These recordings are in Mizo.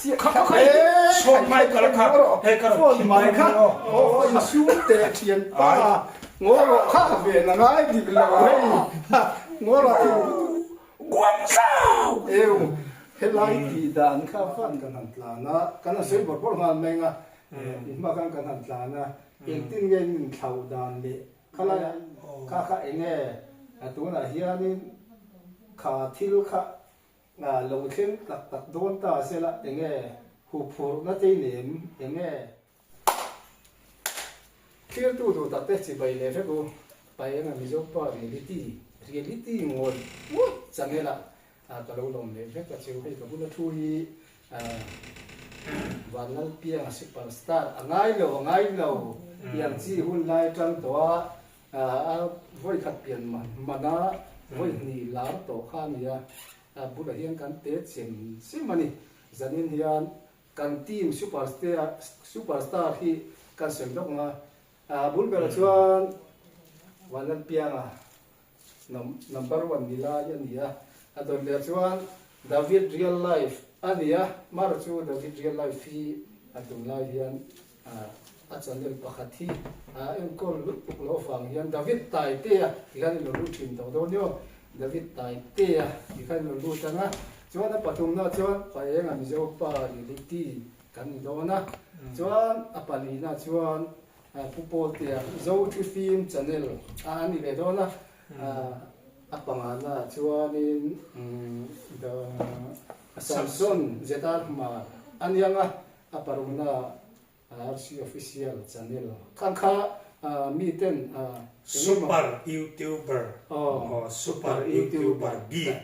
Kha kha kha phone mai kha kha he kha phone mai kha aw in sum teh thian pa ngaw rawh kha ve na ngai dik lo hei ngaw rawh thil Guangzhou eu helai tih dan kha fan kan han tlan a kan han sawi bawrh bawrh nghal mai anga i hma khan kan han tlan a engtin nge in inthlauh dan leh khalai kha kha enge tunah hianin kha thil kha Lo thleng tak tak dawn ta sela enge huphurhna te nem enge. Thiltu duh tak te chibai leh vek u Paenga Mizo pa reality reality ngawih ngawih channel ah ka lo lawm leh vek a cheu hei ka bula thu hi Vanlalpianga super star a ngai lo a ngai lo tiang chi hun lai atang tawh a A vawikhat pian mana vawihnih lar tawh kha a ni a, a bulah hian kan te chem chem a ni. Zanin hian kan team superstar hi kan sawi lawk ang a, a bul berah chuan Vanlalpianga number one ni lai a ni a, a dawt leh chuan David real life a ni a, mara chu David real life hi a tunlai hian A channel pakhat hi a enkawl lutuk loh avang hian David Taitea ti khan i lo lut thin tawh dawn emaw? David Taitea ti khan i lo lut ang a, chuan a pathumna chuan Paenga Mizo pa reality kan ni dawn a, chuan a palina chuan Pu Pawltea Zo Thifim channel a ni ve dawn a, a pangana chuanin The Samson Zetar Hmar a ni ang a. A parukna RC Official channel khan kha mi ten Super YouTuber aw Super YouTuber bik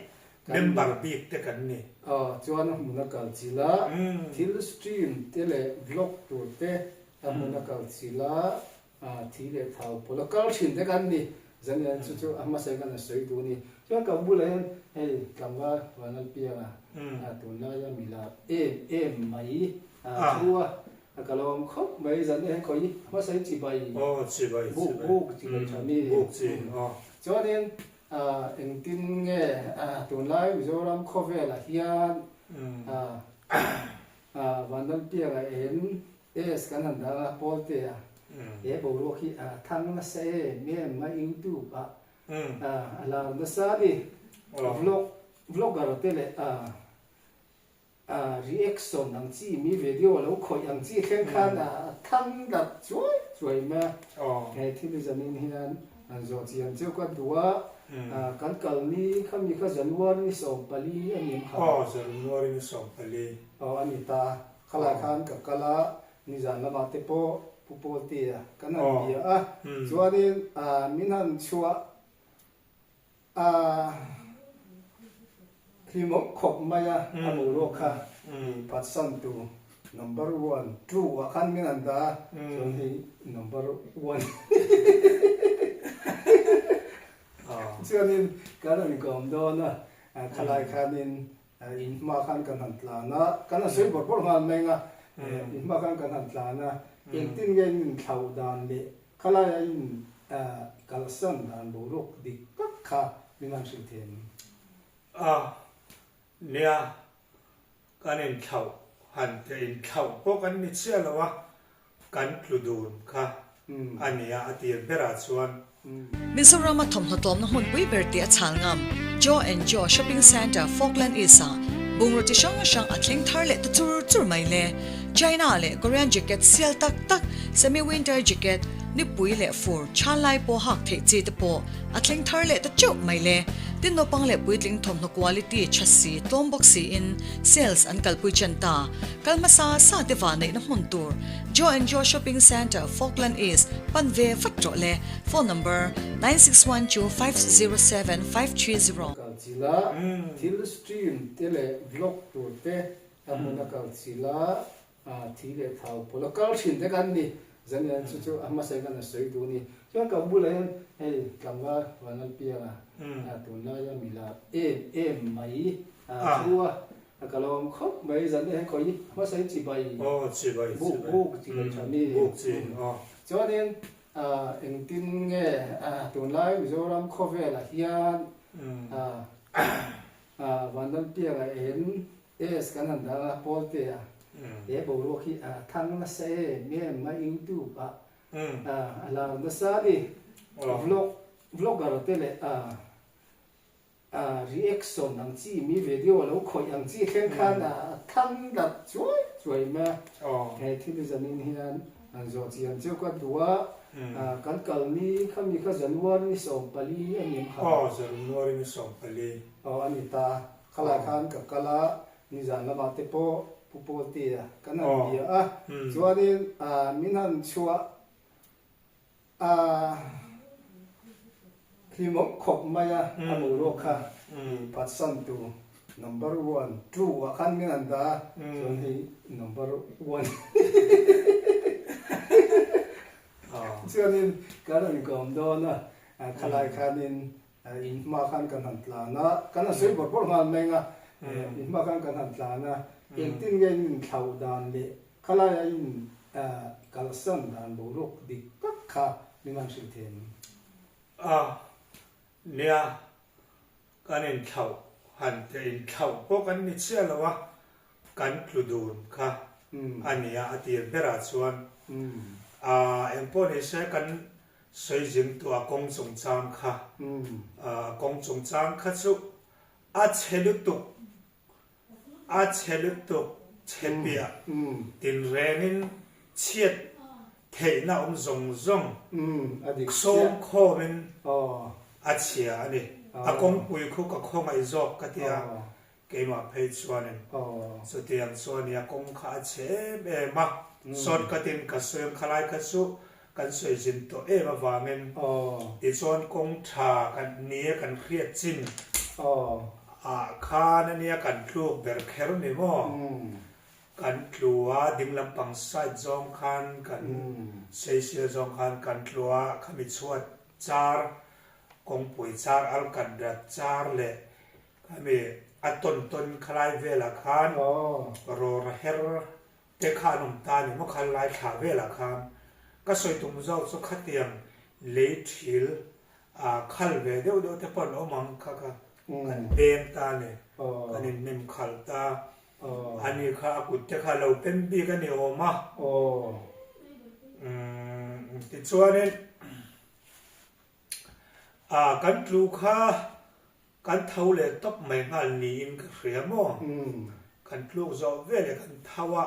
member bik te kan ni. Aw chuan a hmun a kal chilh a, thil stream te leh vlog tur te a hmun a kal chilh a, Thi leh thau pawlh a kal thin te kan ni. Zanian chu chu a hmasa hian a sawi duh a ni. Chuan ka bulah hian hei tlangval Vanlalpianga tunlaia mila em em mai thu a ka lo awm khawp mai. Zanian hian khawi hmasa hi chibai buk buk chibai tha mi. Chuanin engtin nge tunlai Mizoram khawvelah hian Vanlalpianga en Es kan han dang a Pawlte a he boruak hi a thang nasa em em a YouTube ah a lar nasa a ni. Vlog vlogger te leh a reaction ang chi mi video lo khawih ang chi thleng khan a thang darh chuai chuai mai a. He thil hi zanin hian an zawh chian cheu ka duh a, kan kal ni khami kha January ni 14 a ni em kha? Aw January ni 14. Aw a ni ta a. Khalai khan ka kal a, nizan lamah te pawh Pu Pawltea kan han bia a, chuanin min han chhuah a hlimawm khawp mai a, a boruak kha phatsan tu number one, two ah khan min han dah a, chuan hei number one chuanin kan rawn kawm dawn a, khalai khanin In hma khan kan han tlan a, kan han sawi bawrh bawrh nghal mai ang a, in hma khan kan han tlan a, engtin nge in inthlauh dan leh khalaia in kalsan dan boruak dik tak kha min han hrilh thei ang. A, nia, kan inthlauh han teh inthlauh pawh kan ni chiah lo a, Kan tlu dun kha a nia a tir berah chuan. Mizoram a thawmhnaw tlawmna hmunpui ber tih a chhal ngam Joe and Joe Shopping Centre Falkland East-ah bungraw chi hrang hrang a thleng thar leh ta chur chur mai le. China leh Korean jacket sial tak tak, semi-winter jacket, nipui leh fur chhan lai pawh hak theih chi te pawh a thleng thar leh ta teuh mai le. Tin naupang leh puitling thawmhnaw quality tha si tlawm bawk siin sales an kalpui chen ta. Kal hmasa sa te va neihna hmun tur Joe and Joe Shopping Centre, Falkland East, pan ve vat rawh le. Phone number, 9612507530. Kal chilh a, thil stream te leh vlog tur te a hmun a kal chilh a, thi leh thau pawlh a kal thin te kan ni. Zanian chu chu a hmasa hian a sawi duh a ni. Chuan ka bulah hian hei tlangval Vanlalpianga tunlaia mila em em mai thu a Ka lo awm khawp mai zan e khawi hmasa hi chibai buk buk chibai tha mi chuanin engtin nge tunlai Mizoram khawvelah hian Vanlalpianga en S kan han dang a, Pawltea he boruak hi a thang nasa em em a YouTube ah a lar nasa a ni. Vlog vlogger te leh reaction ang chi mi video lo khawih ang chi thleng khan a thang darh chuai chuai mai a. He thil zanin hian an zawh chian cheu ka duh a, kan kal ni khami kha January ni 14 a ni em kha? Aw, January ni 14. Aw a ni ta a. Khalai khan ka kal a, nizan lamah te pawh Pu Pawltea kan han bia a, chuanin min han chhuah a hlimawm khawp mai a, a boruak kha phatsantu number one, two ah khan min han dah a, chuan hei number one chuanin kan rawn kawm dawn a, khalai khanin In hma khan kan han tlan a, kan han sawi bawrh bawrh nghal mai ang a, in hma khan kan han tlan a, engtin nge in inthlauh dan leh khalaia in kalsan dan boruak dik tak kha min han hrilh thei ang? A, nia, kan inthlauh han teh inthlauh pawh kan ni chiah lo a, kan tlu dun kha a nia a tir berah chuan a, engpawh ni se kan Sawi zingtu a kawng chungchang kha a kawng chungchang kha chu a chhe lutuk a chhe lutuk chhe piah tinrengin chhiat theihna awm zawng zawng sawm khawmin a chhia a ni. A kawngpui khu ka khawngaih zawk ka ti a. Keimah phei chuanin chutiang chuan nia kawng kha a chhe em em a, shortcut in ka sawi ang khalai kha chu kan sawi zin tawh em avangin tichuan kawng tha kan nia kan hriat chin ah khan ania kan tluk ber kher ni maw? Kan tlu a, ding lampang side zawng khan kan saisel zawng khan kan tlu a, khami chhuat char kawngpui char alkatrat char leh Khami a tawn tawn khalai velah khan rawra her te kha an awm ta a ni maw khal lai thla velah khan ka sawi tum zawk chu khatiang lei thil ah khal ve deuh deuh te pawh an awm ang kha kha kan beng ta a ni kan in nem khal ta a ni kha a kut te kha a lo pem bik a ni awm a umm tichuanin ah kan tlu kha Kan tho leh tawp mai nghal niin ka hria maw? Kan tluk zawh ve leh kan tho a,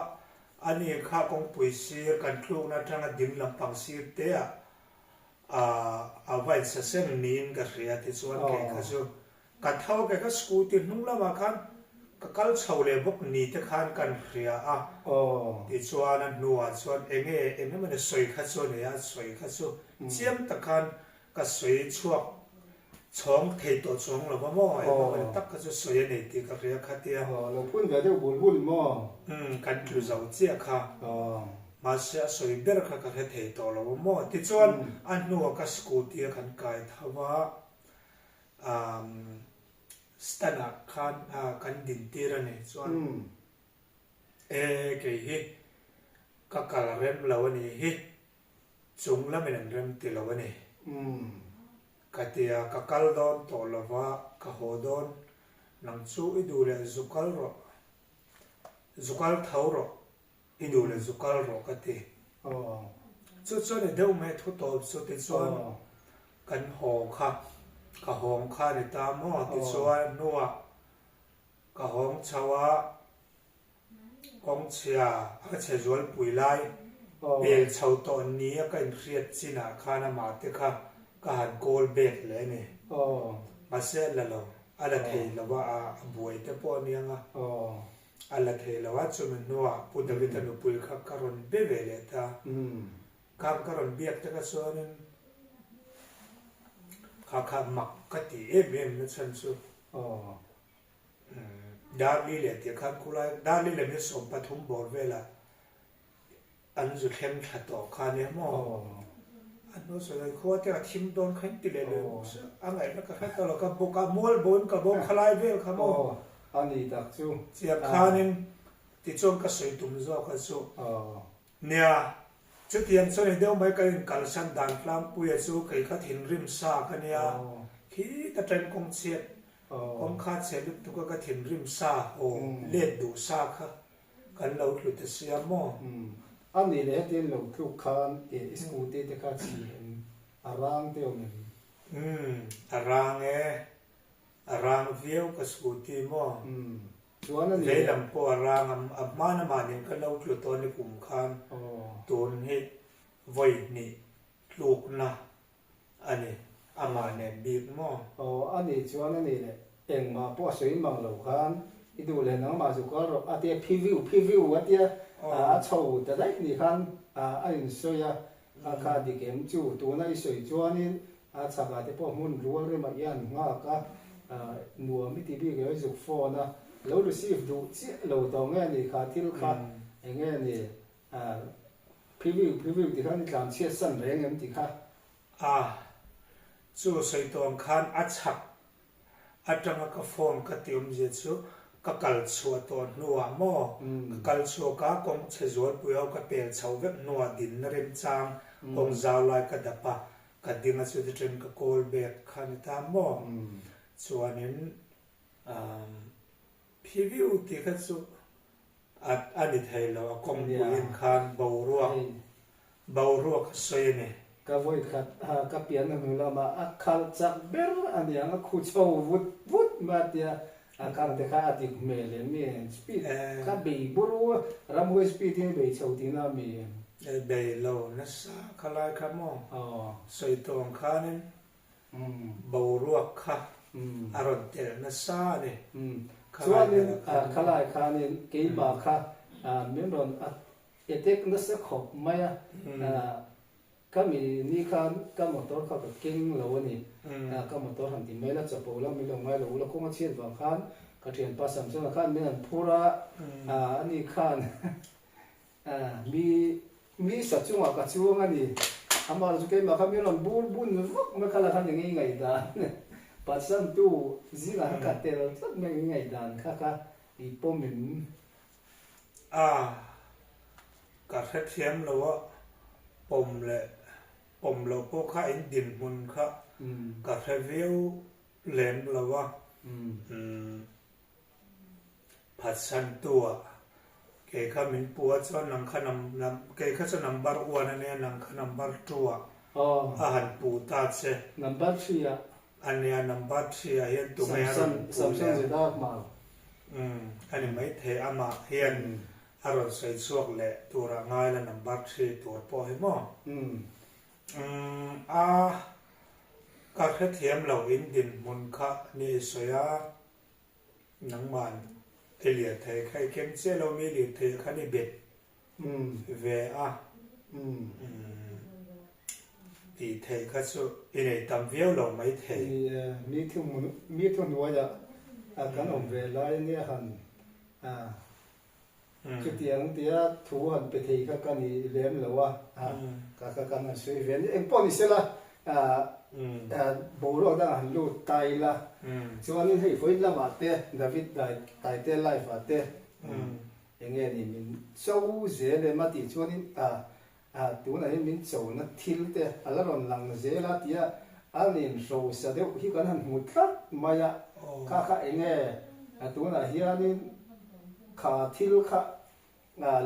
ani kha kawngpui sir kan tlukna atanga ding lampang sir te ah a va insaseng niin ka hria tichuan kei kha chu ka tho a, kei kha scooty hnung lamah khan ka kal chho leh bawk ni te khan kan hria a, tichuan a hnuah chuan enge eng emawni sawi kha chu a nei a, sawi kha chu chiang tak khan Ka sawi chhuak chhawng thei tawh chuang lo va maw? Engemaw ni tak kha chu sawi a nei tih ka hria kha tia. Aw, lo phun ve deuh bul bul maw? Umm, kan tlu zo chiah kha. Aw. Mahse a sawi ber kha ka hre thei tawh lo va maw? Tichuan a hnuah ka scooty a kan kai tho va, umm stand ah khan kan din tir a ni. Chuan e kei hi ka kal rem lo a nih hi. Chung lamin an rem ti lo a ni. Ka ti a, ka kal dawn tawh lo va, ka haw dawn. Nang chu i duh leh zu kal rawh, zu kal tho rawh, i duh leh zu kal rawh ka ti. Chu chuan i deuh mai thu tawp chu tichuan kan haw kha, ka hawng kha a ni ta maw? Tichuan hnuah ka hawng chho a. Kawngchhia a chhe zualpui lai pel chho tawh ni a ka inhriat chinah khan amah te kha ka han call back leh a ni. Mahse a la lo, a la thei lo a, a buai te pawh a niang a, a la thei lo a, chumi hnuah Pu David-a nupui kha ka rawn be ve leh ta. Khang ka rawn biak te kha chuanin kha kha mak ka ti em em na chhan chu. Darli leh tih khan khulai Darli leh min 13 bawr velah an zu thleng thla tawh kha nia maw? A hnu sawi khua te a thim dawn kha in ti leh leh bawk sia, a ngaihna ka hre tawh lo, ka bawk a mual bawin ka bawk khalai vel kha maw? A ni tak chu. Chiah khanin tichuan ka sawi tum zawk a chu. Nia, chutiang chuan i deuh mai ka inkalsan dan tlangpuia chu kei kha thinrim sa ka nia, khi ta ṭen kawng chhiat. Kawng kha chhe lutuk a ka thinrim sa aw let duh sa kha kan lo tlu ta sia maw? A nih leh hetiang lo tluk khan i scooty te kha chhi em? A rang te awm em? Umm a rang e, a rang viau ka scooty maw? Chuan a nih leh. Veilam pawh a rang a, a hmana mahni ka lo tlu tawh ni kum khan tun hi vawi hnih tlukna A ni, amah nen bik maw? Aw, a nih chuan a nih leh engmah pawh a sawi mang lo khan i duh leh nangmah zu kal rawh a tia phi viu phi viu a tia a chho ta daih ni khan a insawi a, a kha dik em chu tuna i sawi chuanin a chhakah te pawh hmun rual remah i han nghak a, nuam i ti bik lo i zuk phone a, lo receive duh chiah lo tawh nge ni kha thil kha enge ni Phi viu phi viu ti khan i tlan chhiat san reng em ti kha. A, chu sawi tawng khan a chhak atanga ka phone ka ti awmzia chu ka kal chhuah tawh hnuah maw ka kal chhuak a, kawng chhe zualpui ho ka pel chho vek hnuah dinna remchang kawng zau lai ka dap a, ka ding a chuti then ka call back kha ni ta maw chuanin Phi viu tih kha chu a a ni thei lo, a kawngpuiin khan boruak boruak a sawi a ni. Ka vawi khat ka pianna hnu lamah a khalh chak ber a niang, a khu chho vut vut mai a tia, a kang te kha a dik hmel em mi speed kha bei bur u, ramhuai speed hi bei chho tihna a mi em? Bei lo nasa khalai kha maw sawi tawh ang khanin Boruak kha a rawn telh nasa a ni. Chuanin khalai khanin keimah kha min rawn attack nasa khawp mai a, ka mi ni khan ka motor kha ka keng lo a ni. Ka motor han ti mai la, chapo la min lo ngai lo ula, kawng a chhiat vang khan ka thianpa Samsona khan min han phur a, ani khan Mi mi sa chungah ka chuang a ni. Amah chu keimah kha min rawn bur bun vak mai kha la khan eng i ngaihdan Patsantu zingah khan ka tel tlat mai eng i ngaihdan kha kha i pawm em? A, ka hrethiam lo a, pawm leh pawm loh pawh kha in dinhmun kha ka hre viau lem lo a. Phatsantu-ah kei kha min pu a chuan nang kha kei kha chu number one a nia nang kha number two-ah a han pu ta che. Number three-ah. A nia number three-ah hian tunge a rawn pu leh ang. Umm a ni maithei amah hian a rawn sawi chhuak leh turah ngai la number three tur pawh hi maw. Umm a ka hrethiam lo in dinhmun kha ni i sawi a. Nangman i lirthei kha i keng chiah lo mi lirthei khan i bet ve a tih theih kha chu i nei tam viau lo mai thei. Ni e, mi thu mi thu hnuaiah kan awm ve lai ania han Chutiang tia thu han pe thei kha ka ni lem lo a, ka kha kan han sawi ve a ni. Engpawh ni sela, boruak dangah han lut ta ila, chuanin hei vawiin lamah te David Taite live ah te eng nge ni min cho zel em a tih chuanin tunah hian min chona thil te a la rawn lang zel a tia an inhrosa deuh hi kan han hmu tlat mai a, kha kha eng nge tunah hianin Kha thil kha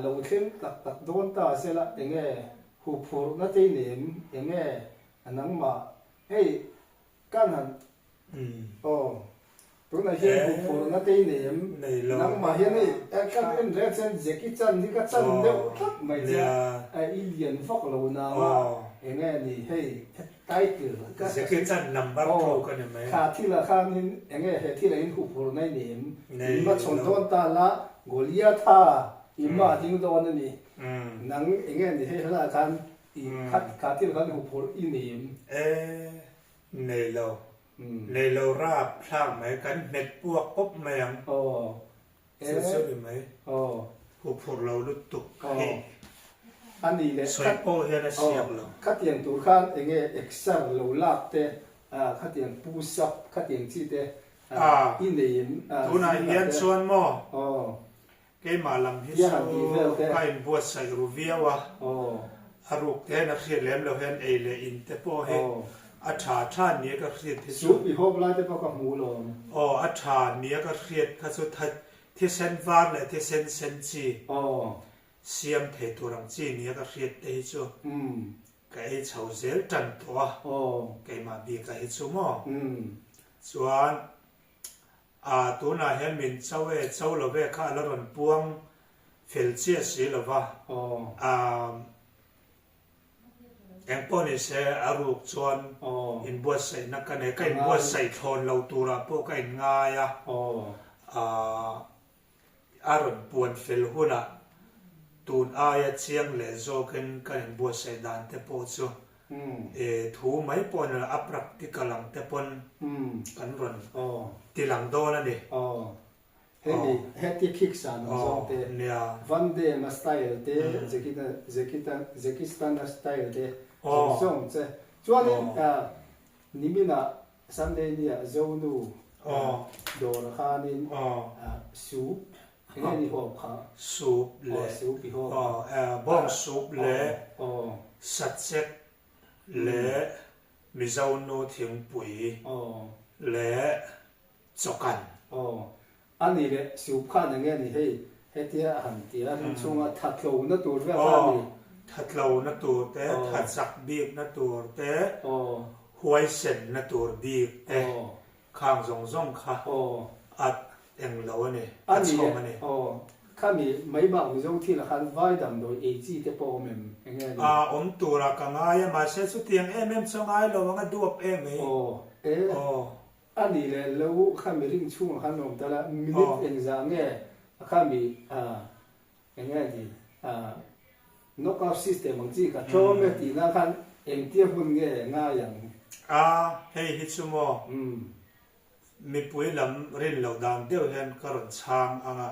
lo thleng tak tak dawn ta sela enge huphurhna te nem enge nangmah hei kan han aw tunah hian huphurhna te nem nangmah hian hei kan en reng chuan Jackie Chan hi ka chan deuh tlat mai che a i lian vak lo nanga enge ni hei Title ka Jackie Chan number two ka ni mai. Kha thil ah khanin enge he thil ah in huphurh nai ni em? In va chhawn dawn ta la Goliatha in ma ding dawn a ni. Nang enge ni hei hla ah khan i kha thil khan huphurh i ni em? E nei lo. Nei lo rap thlak mai kan hmet puak pawp mai ang. Aw. Chu chu ni mai. Huphurh lo lutuk hi sawi pawh hian a siak lo. Khatiang tur khan enge exer lo lak te, khatiang push up khatiang chi te i nei em? Tunah hian chuan maw keimah lam hi chu ka inbuatsaih ru viau a, a ruk te hian a hriat lem lo hian ei leh in te pawh hi. A tha tha nia ka hriat hi chu. Soup i hawp lai te pawh ka hmu lawm. Aw a tha nia ka hriat kha chu thisen var leh thisen sen chi. Aw. Siam thei tur ang chi nia ka hriat te hi chu. Ka ei chho zel tan tawh a. Aw. Keimah bik a hi chu maw. Chuan a tunah hian min cho e cho lo ve kha a la rawn puang fel chiah si lo va. Aw. A. Engpawh ni se a ruk chuan inbuatsaihna ka nei, ka inbuatsaih thlawn lo turah pawh ka inngai a, a rawn puan fel hunah tun aia chiang leh zawkin kan inbuatsaih dan te pawh chu thu mai pawh ni lo, a practical ang te pawn kan rawn tilang dawn a ni. Hemi heti khik san ang zawng te, Van Dam-a style te, Zekistan-a style te zawng zawng che. Chuanin niminah Sunday nia Zonu dawr khanin soup enge ni hawp kha? Soup leh bawng soup leh sachek leh Mizo nu thingpui leh chawkan. Aw, a ni leh soup khan enge ni hei hetia a han ti a, ring chhunga thatlona tur vel kha a ni. Aw, thatlona tur te, thachak bikna tur te, huaisenna tur bik te, khang zawng zawng kha a englo a ni, a chhawm a ni. Aw, khami mai bak Mizo thil ah khan vai damdawi ei chi te pawh awm em enge ni? A awm turah ka ngai a, mahse chutiang em em chu a ngai lo ang a duap em mai. Aw, e. Aw. A nih leh lo kha mi ring chhungah khan awm ta la, minute engzah nge a kha mi eng nge ni knock out system ang chi kha tlawm e tihna khan engtia hun nge ngai ang? A, hei hi chu maw mipui lam rin loh dan deuh hian ka rawn chhang ang a,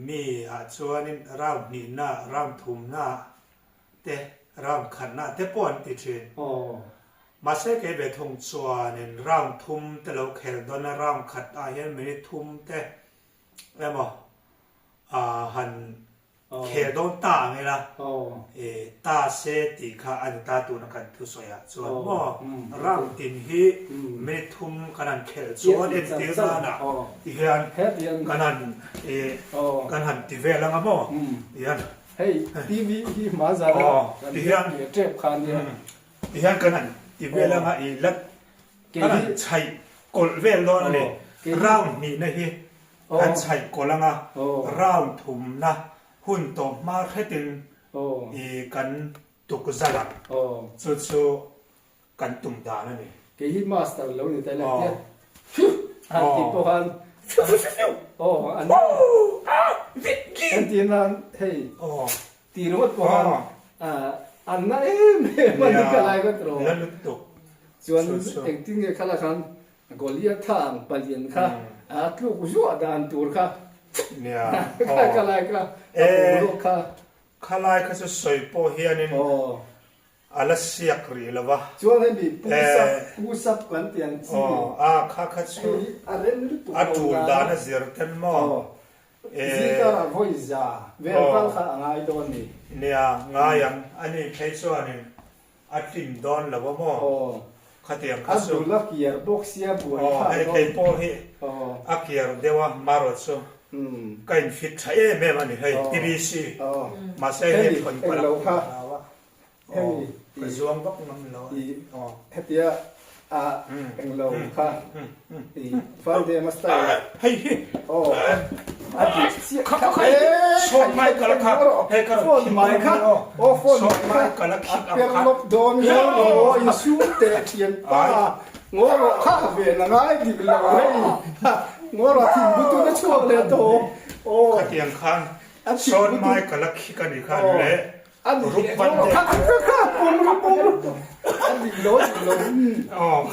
mi ah chuanin round hnihna, round thumna te round khatna te pawh an ti thin. Mahse kei ve thung chuanin round thum te lo khel dawn a, round khat ah hian minute thum te emaw han khel dawn ta ang ila ta se tih kha a ni ta tuna kan thusawi ah chuan maw round tin hi minute thum kan han khelh chuan entir danah tihian kan han kan han ti vel anga maw tihian Hei TV hi hma zan a kan hian leh tep kha nia. Tihian kan han ti vel anga i la kan han chhaih kawlh vel dawn a ni. Round hnihna hi kan chhaih kawlh anga round thumna hun tawp hma hretin i kan tuk zalh ang. Chu chu kan tum dan a ni. Kei hi master lo ni ta ila tia phew han tih pawh khan phew phew phew aw an entir nan hei tih ringawt pawh khan an na em em a ni kha lai ka tawh chuan engtin nge kha la khan Goliatha ang palian kha a tluk zuah dan tur kha kha lai kha a boruak kha Kha lai kha chu sawi pawh hianin A la siak rih lo va. Chuan hemi Pu Sap, Pu Sap kan ti ang chi. Aw, a kha kha chu Hei a rem lutuk a tul dan a zir ten maw? Aw, zingkarah vawi za vel kal kha a ngai dawn ni. Nia, ngai ang. Ani phei chuanin a tlin dawn lo a maw? Aw. Khatiang kha chu. A dul a kiar bawk sia buai thlak dawn. Aw, hei kei pawh hi a kiar deuh a, marawh chu ka infit tha em em a ni hei, TBC. Mahse hei thawn palh a hlau a. Hemi ka zuang vak ngam lo i hetia a englo kha i Friday ma style hei hi aw a ti chiah kha kha phone mai ka la kha hei ka phone mai kha aw phone mai ka la khik ang kha lop dawn ngo ro in sum te thian pa ngo ro kha ve na ngai dik lo hei ngo ro thin butu na chhuak le to aw khatiang khan sawn mai ka la khik ani khan le Aw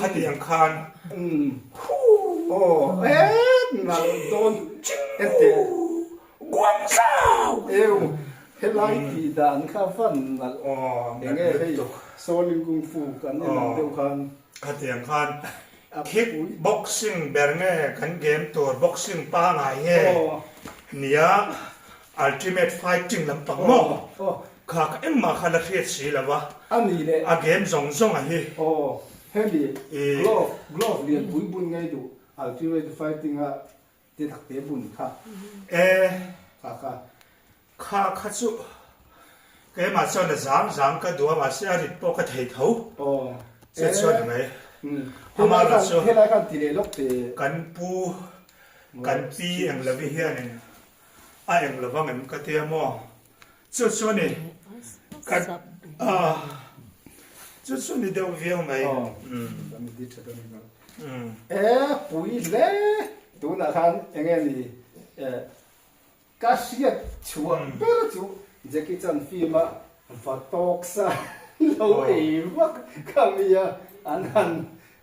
khatiang khan Khatiang khan kick boxing ber nge kan game tur boxing pangai nge nia Ultimate fighting lampang maw? Kha ka engmah kha la hriat si lo a, a game zawng zawng a hi. Hemi glove glove lian pui bun ngei duh ultimate fighting a te tak te bun kha. E. Kha kha. Kha kha chu keimah chuan a zang zang ka duh a mahse a rit pawh ka thei tho. Aw. Che chuan ni mai. Helai khan helai khan ti leh lawk te. Kan pu kan pi eng lovi hianin a eng lovang em ka tia maw? Chu chu a ni kan chu chu ni deuh viau mai. E pui hle tunah khan enge ni ka hriat chhuah ber chu Jackie Chan film a va tawk sa lo ei vak kha mi a an han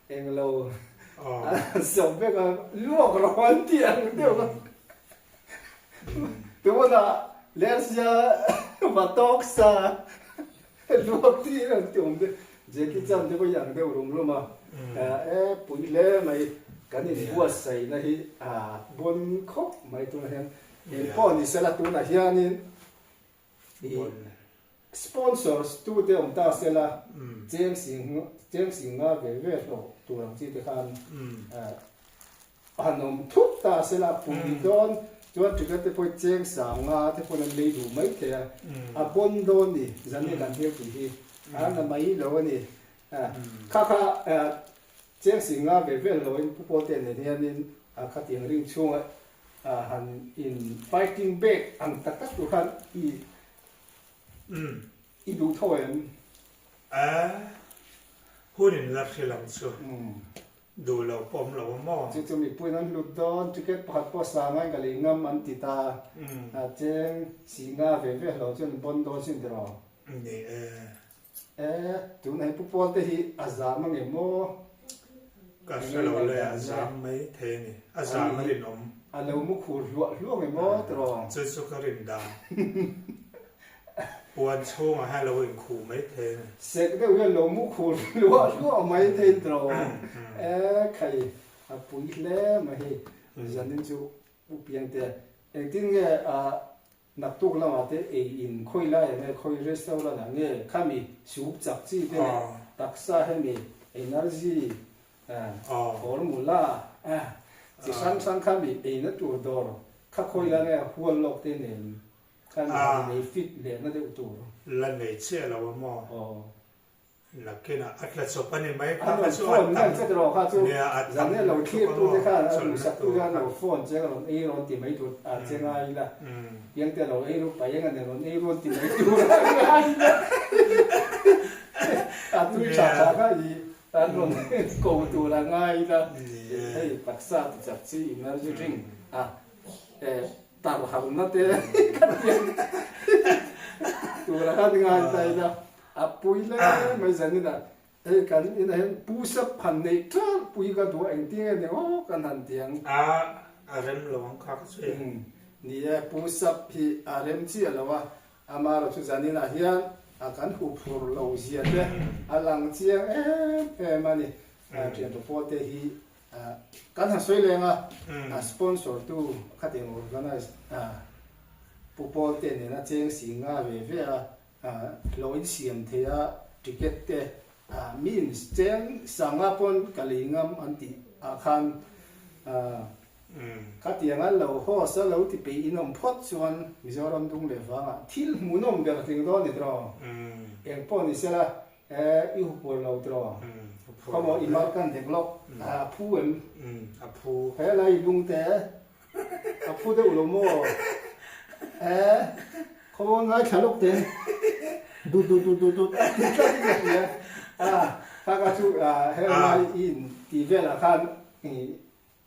englo an han sawp vek a luak rawh an tih ang deuh a. Tunah Lersia va tawk sa luak tir an ti awm te Jackie Chan te pawh hi ang deuh rum rum a, e pui hle mai kan inbuatsaihna hi a bawn khawp mai tunah hian engpawh ni sela tunah hianin i sponsors tute awm ta sela cheng sing cheng sing nga ve ve hlawh tur ang chi te khan Han awm thut ta sela pui dawn chuan ticket te pawh cheng sang nga te pawn an lei duh mai thei a, a pawn dawn ni zan hi kan hmelpui hi a na mai lo a ni. Kha kha cheng sing nga ve vel loin Pu Pawlte nen hianin khatiang ring chhunga han in fighting back ang tak tak tur khan i i duh tho em? A hun in la hrilh ang chu. Duh lo pawh awm lo a maw? Chu chu mipuiin an hlut dawn, ticket pakhat pawh sa ngain ka lei ngam an ti ta. A cheng si nga ve ve hlo chuan bawn dawn sin tiraw? Ni e. E, tuna hi Pu Pawl te hi a zam ange maw? Ka hre lo le, a zam mai thei a ni. A zam a rinawm. A lo mu khur hluah hluah ange maw tiraw? Chu chu ka rin dan. Puan chhungah hian lo inkhuh mai thei a ni. Sek deuh hian lo mu khur hluah hluah mai thei tawh e khai a pui hle mai hei zanin chu u piangte engtin nge a naktuk lamah te ei in khawi lai ah nge khawi restaurant ah nge khami soup chak chi te leh taksa hemi energy formula chi hrang hrang khami eina tur dawr kha khawi lai nge hual lawk te nen Kan han nei fit leh na deuh tur. La nei chiah lo a maw? Aw. Nakinah a tla chawp a ni mai kha kha chu a tam nia a tam Zan lo thlir tu te khan a duhsak tu khan lo phone che rawn ei rawn ti mai tur a che ngai ila piang te lo ei ru pai eng a ni rawn ei rawn ti mai tur a ngai ila a tui tha tha kha i an rawn ko tur a ngai ila hei taksa ti chak chi energy drink a Tar harna te ka tiang tura khan ngai ta ila a pui le mai zanin ah hei kan inah hian pu sap han neih ṭalh pui ka duh a engtin nge ni aw kan han tiang. A a rem lo ang kha ka chu e. Ni e pu sap hi a rem chiah lo a amarawh chu zanin ah hian a kan huphur lo zia te a lang chiang em em a ni ṭhianṭha pawl te hi Kan han sawi leng a, sponsor tu khatiang organize Pu Paul te nena cheng si nga ve ve a, hlawh in siam thei a, ticket te means cheng sanga pawn ka lei ngam an tih ah khan khatiang a lo host a lo ti peih in awm phawt chuan Mizoram dung leh vangah thil hmuhnawm ber tling dawn ni tiraw? Engpawh ni sela Eh, i huphur lo tiraw? Khaw maw i mar kan dek lawk, a phu em? A phu. He lai i lung te, a phu deuh lo maw? Eh, khaw maw ngaithla lawk te, dut dut dut dut dut a ti tlat in ka hria. A, kha kha chu he lai i in tih velah khan i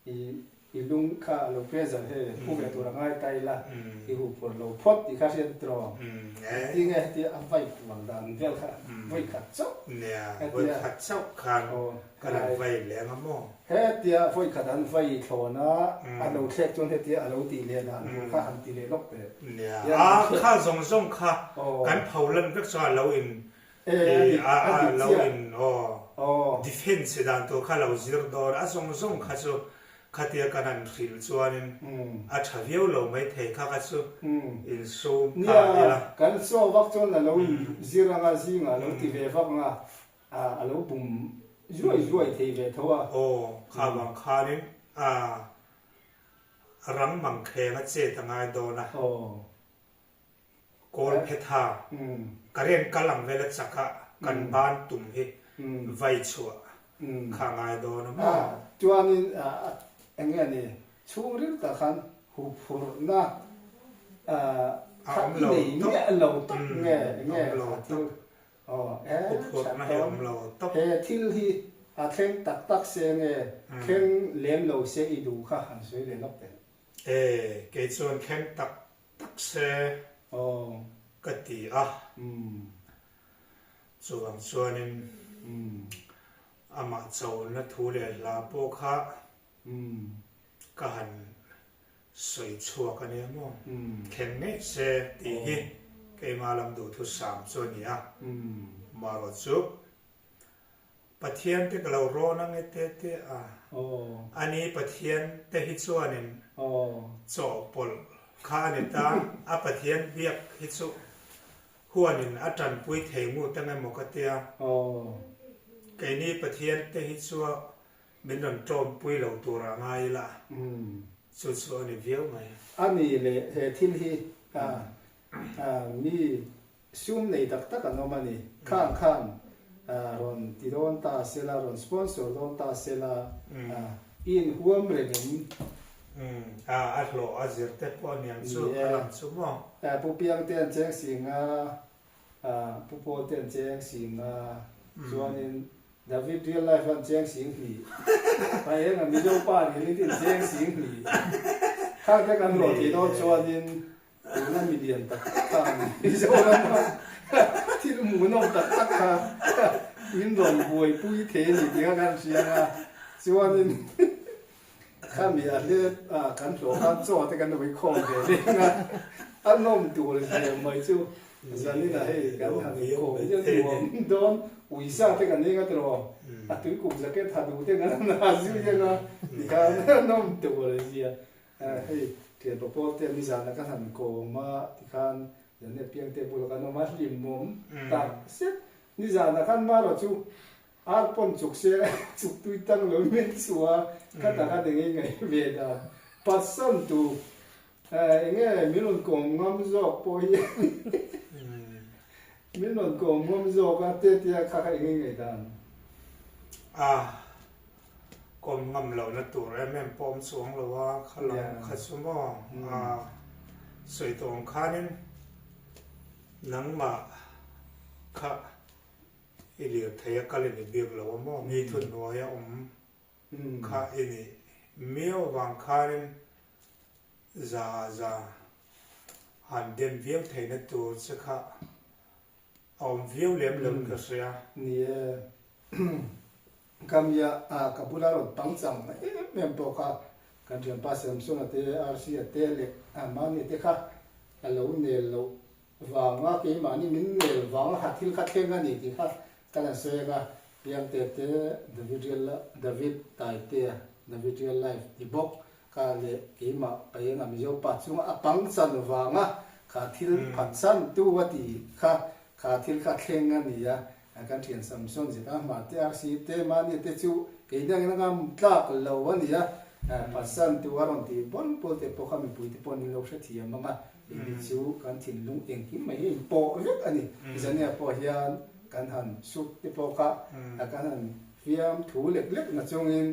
I i lung kha a lo pressure he phu ve tur a ngai ta ila i huh phur lo phawt tih kha hriat tiraw? Engtin nge hetia a vai kual dan vel kha vawi khat chauh Nia, vawi khat chauh khan ka lo vai leng a maw? Hetia vawi khat an vai thlawn a, a lo thlek chuan hetia a lo tih leh dan tur kha han ti leh lawk teh. Nia, a kha zawng zawng kha kan pho lan vek chuan a lo in A lo in aw defense dan tur kha lo zir dawn a zawng zawng kha chu khatia kan han hrilh chuanin a tha viau lo mai thei kha kha chu insum ta ila. Nia, kan saw vak chuan a lo in zir anga zingah a lo ti ve vak anga a lo bum Zuai zuai thei ve tho a. Aw, kha vang khanin a rang mangkheng a chet a ngai dawn a. Aw. Kawl phetha, current kal ang vel a chak a, kan ban tum hi vai chhuah kha a ngai dawn a maw? Chuanin eng nge ni, chhungril tak khan huphurhna kha i nei miah lo tak nge eng nge kha thil Aw e, Huphurhna hi awm lo tawp. He thil hi a thleng tak tak se nge thleng lem lo se i duh kha han sawi leh lawk teh. E, kei chuan thleng tak tak se ka ti a. Chuvang chuanin amah chona thu leh hla pawh kha ka han sawi chhuak a nia maw? Thleng ngei se tih hi keimah lam duhthusam chu a ni a. Marawh chu Pathian te ka lo rawn ang e te te a. A ni Pathian te hi chuanin chawhpawlh kha a ni ta, a Pathian biak hi chu huanin a tanpui thei ngut ang emaw ka tia. Keini Pathian te hi chu Min rawn ṭawmpui lo tur a ngai ila, chu chu a ni viau mai. A ni leh he thil hi mi sum nei tak tak an awm a ni. Khang khan rawn ti dawn ta sela, rawn sponsor dawn ta sela, i inhuam reng em? A hlawh a zir te pawh a niang chu, a lang chu maw? Pu Piangte an cheng sing a, Pu Paul te an cheng sing a, chuanin David real life an cheng sing hnih. Pa eng a Mizo pa nih in in cheng sing hnih. Khang te kan hlawh thei dawn chuanin tuna milian tak tak khan Mizoram a thil hmuhnawm tak tak kha in rawn buaipui thei a ni tih kha kan hria a. Chuanin Khami a hlet a kan hlawh khan chaw te kan lo inkhawm ve reng a, a nawm tur zia mai chu zanin ah hei kan han inkhawm hian nuam dawn uisa te kan eng a tiraw, a tuikuk jacket ha duh te kan han ha zui ang a tikhan a nawm tur zia hei thianpa pawl te nizan ah kan han kawm a tikhan zanin ah piangte bulah kan awm a hlimawm tak zet nizan ah khan marawh chu Ar pawn chuk se chuk tui tang lo min chu a, ka tak a eng eng ngaih ve dan. Patsan tu eng nge min rawn kawm ngam zawk pawh hi min rawn kawm ngam zawk a te tia kha kha eng eng ngaih dan. A kawm ngam lohna tur em em pawh awm chuang lo a, kha lam kha chu maw a sawi tawh ang khanin nangmah kha I lirthei a kal i ni bik lo a maw? Mi thunhnuai a awm kha i nih miau vang khanin za za han dem viau theihna tur che kha a awm viau lem lo in ka hria. Ni e, ka mia ka bula rawn pangchang em em pawh kha kan thianpa Samson-a te, RC-a te leh Mani te kha a lo nel loh Vanga keimahni min nel vanga kha thil kha thleng a ni tih kha ka lan sawi ang a, Piangte te David real David Taitea David real life ti bawk kha leh keimah Paenga Mizo pa chunga a pangchan vanga kha thil phatsan tu a ti kha kha thil kha thleng a ni a, kan thian Samson zeta hmar te RC te mahni te chu keini angin a ngam tlak lo a ni a, phatsan tu a rawn ti bawl bawl te pawh kha mipui te pawh an lo hrethiam ang a. Hemi chu kan thinlung engkim mai hi a inpawh vek a ni. Zania pawh hian kan han sut te pawh kha kan han fiam thu lek lek na chungin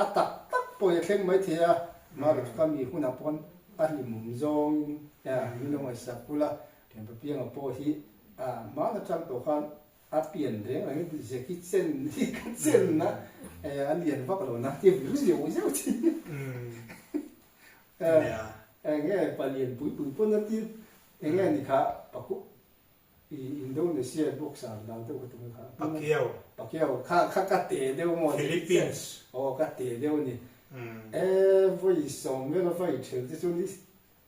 a tak tak pawh hi a thleng mai thei a. Mahni chu kha mi hunah pawn a hlimawm zawngin min lo ngaihsak ula, thianpa pianga pawh hi hmaan atang tawh khan a pian reng rengin Jackie Chan hi ka chen a, a lian vak lo na ti vir zeuh zeuh thin. Eng nge palian pui pui pawn a ti eng nge ni kha Paku i Indonesia boxer dang deuh kha tunge kha Pacquiao Pacquiao kha kha ka te deuh maw Philippines aw ka te deuh ni e vawi sawm vel a vai thel te chu ni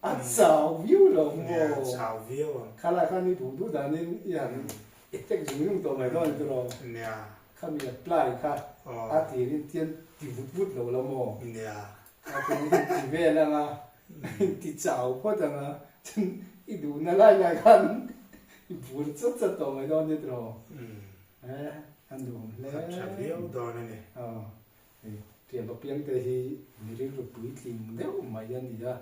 a chau viau lo maw chau viau ang kha lai khan i duh duh danin i han attack zung zung tawh mai dawn ni tiraw nia khami apply kha a tirin tian ti vut vut lo la maw nia A tum hi ti vel ang a, ti chau phawt ang a, chuan i duhna lai lai khan i bur chat chat tawh mai dawn nia tiraw? A nuam hle. A tha viau dawn a ni. Aw, hei Tianpa Piangte hi mi rilru puitling deuh mai a ni a,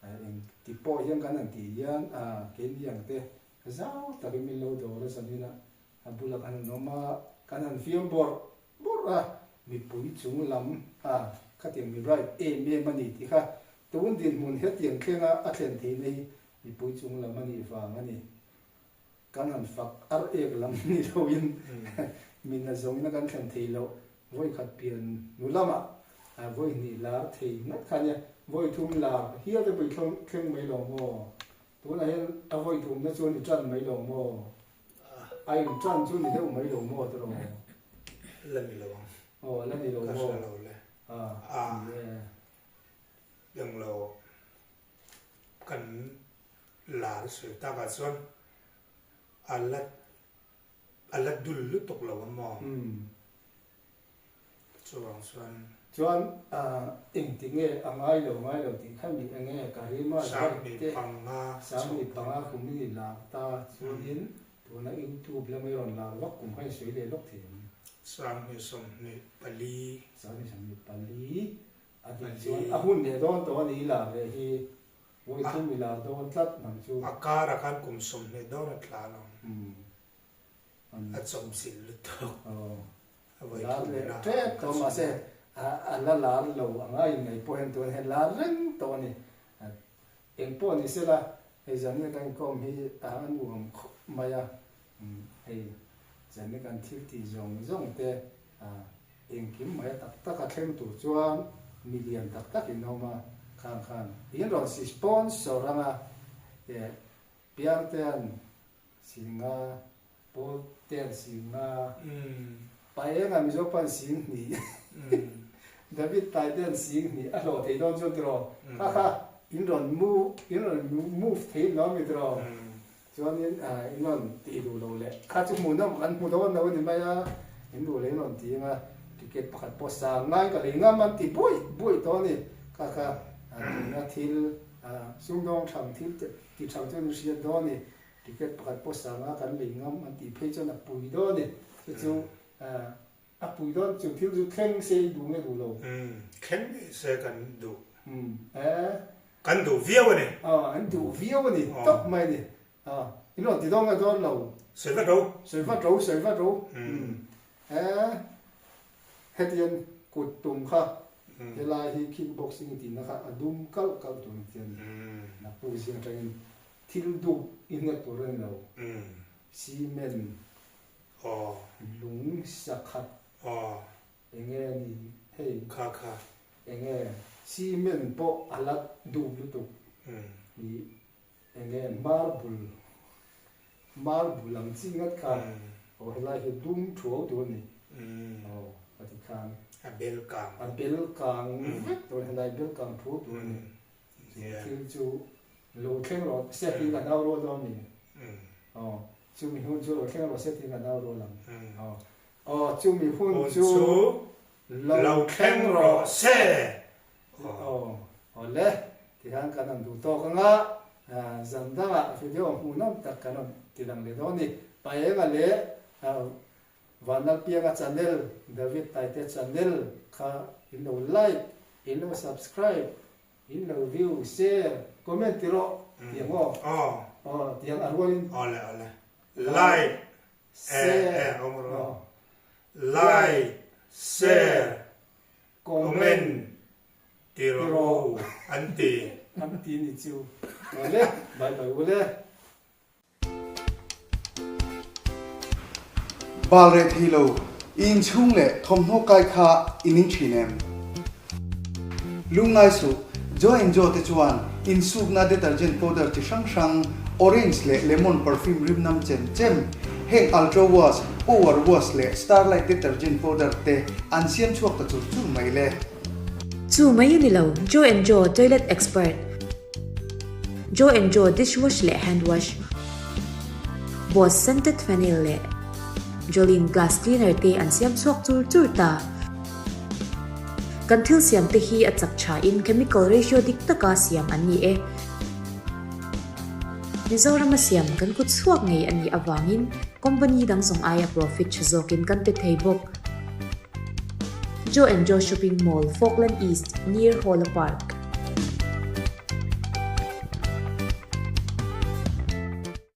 eng ti pawh hian kan han tih hian keini ang te zau takin min lo dawr a zanin a, a bulah kan han awm a, kan han fiam bawrh bawrh a, mipui chung lam a khatiang mi bright em em a ni tih kha tun dinhmun hetiang thlenga a thlen theihna hi mipui chung lam a nih vang a ni. Kan han fak ar ek lam ni loin min a zawngin a kan thlen thei loh. Vawi khat pian hnu lamah vawi hnih lar thei ngat kha nia, vawi thum lar hial te pawh i thleng mai lo maw? Tunah hian a vawi thumna chuan i tan mai lo maw? A in tan chu ni deuh mai lo maw tiraw? La ni lo ang. Aw la ni lo maw? Ka hre lo le. A ni e. Englo kan lar sawi takah chuan a la a la dul lutuk lo ang maw? Chuvang chuan. Chuan engti nge a ngai lo ngai lo tih kha mi enge Karima Zarte Sangni panga kum i ni lar ta chuanin tuna YouTube lama i rawn lar vak kum kha i sawi leh lawk thei ang. 2024. 2024 a dik chuan a hun leh dawn tawh a ni i lar leh hi. Vawi thum i lar dawn tlat nang chu. A karah khan kum 20 dawn a tla lo. A chawmchilh lutuk. A vawi Lar thum leh lar tep tawh mahse a la lar lo anga inngaih pawh hian tun hian lar reng tawh a ni. Eng pawh ni sela hei zanin kan inkawm hi a nuam khawp mai a. Hei zanin kan thil tih zawng zawng te Engkim mai a tak tak a thleng tur chuan mi lian tak tak in awm a, khang khan in rawn si sponsor anga eh Piangtean Singa, Pawltean Singa, Paenga Mizo pan Singhnih, David Taitean Singhnih a hlawh thei dawn chuan tiraw kha kha in rawn move in rawn move thei in lo ami tiraw. Chuanin in rawn tih duh lo leh kha chu hmuhnawm kan hmu dawn lo a ni mai a, in duh leh in rawn ti anga ticket pakhat pawh sang ngai ka lei ngam an ti buaih buaih tawh a ni. Kha kha tuna thil sumdawng thang thil ti thang chuan in hriat dawn a ni. Ticket pakhat pawh sang nga kan lei ngam an tih phei chuan a pui dawn a ni. Chu chu A pui dawn chu thil chu thleng se i duh nge duh lo? Umm, thleng ngei se kan duh. Umm, eh. Kan duh viau a ni. Aw, an duh viau a ni, tawp mai a ni. Aw, in rawn ti dawn nge dawn lo? Sawi vat ro. Sawi vat ro, sawi vat ro. Umm, eh, hetiang kut tum kha, helai hi kick boxing i tihna kha a dum kalh kalh tur a ti a ni. Naktuk zing atangin thil dup i hnek tur a ni lo. Cement. Aw. Lung sakhat. Aw. Enge ni hei. Kha kha. Enge cement pawh a la dup lutuk. Ni enge marble marble ang chi ngat kha aw helai hi dum thuau tur a ni. Aw ka ti khan. A bel kang. A bel kang vek tur a ni helai bel kang thuau tur a ni. Thil chu lo thleng rawh se tiin kan au rual dawn a ni. Aw, chumi hun chu lo thleng rawh se tiin kan au rual ang. Aw, aw, chumi hun chu lo thleng rawh se. Aw, aw le, tikhan kan rawn duh tawk ang a, zan dangah video hmuhnawm tak kan rawn ti lang leh dawn a ni. Paenga leh Vanlalpianga channel, David Taite channel kha in lo like, in lo subscribe, in lo view, share, comment ti rawh tiang aw. Aw tiang a rualin. Awle awle. Like, share, like, share, comment ti rawh u an ti. An ti ni chu. Awle, bye bye ule. Bal reh thei lo, i inchhung leh thawmhnaw kai kha i ning thin em? Lungngai suh, Joe and Joe te chuan insukna detergent powder chi hrang hrang, orange leh lemon perfume rimnam chem chem, heng Ultra Wash, Power Wash leh Starlight detergent powder te an siam chhuak ta chur chur mai le. Chu mai a ni lo, Joe and Joe toilet expert. Joe and Joe dishwash leh hand wash, Boss scented phenyl leh Jolene glass cleaner te an siam chhuak chur chur ta. Kan thil siam te hi a chak tha in chemical ratio dik taka siam an ni e. Mizorama siam kan kut chhuak ngei a nih avangin company dang zawng aia profit tha zawkin kan pe thei bawk. Joe and Joe Shopping Mall, Falkland East, near Hawla Park.